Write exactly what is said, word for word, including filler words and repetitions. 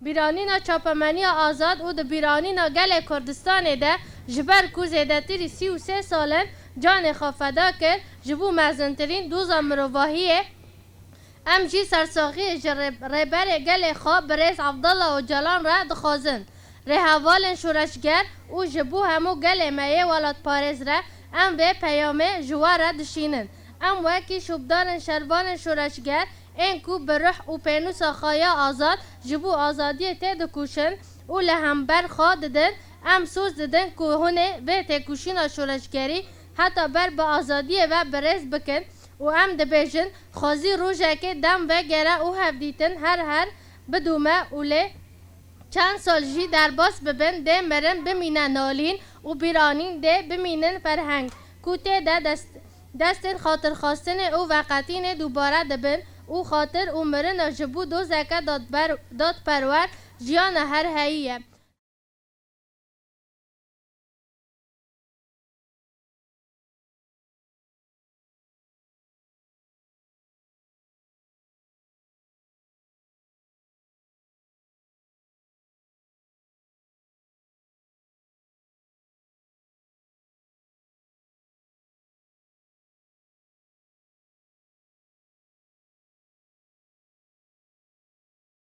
Bîranîna çapemeniya azad û di bîranîna gelê Kurdistanê de, ji ber ku zêdetirî sî û sê sal in canê xwe feda kir ji bo mezintirîn doza mirovahiyê, em jî sersaxiyê ji rê-, rêberê gelê xwe birêz Abdullah Ocalan re dixwazin. Rêhevalên şoreşger û ji bo hemû gelê me yê welatparêz re em vê peyamê ji we re dişînin. Em wekî şopdarên şervanên şoreşger ên ku bi ruh û pênûsa xwe ya azad ji bo azadiyê têdikoşin û li hember xwe didin, em soz didin ku hûn ê vê têkoşîna şoreşgerî heta ber bi azadiyê ve birêz bikin û em dibêjin, xwezî rojekê dem vegere û hevdîtin her her bidome û lê çend sal jî derbas bibin, dê mirin bimîne nalîn û bîranîn dê bimînin ferheng ku tê de dest, destên xatirxwestinê û veqetînê dubare dibin û xatir û mirina ji bo dozeke dadber-, dadperwer jiyana herheyî ye.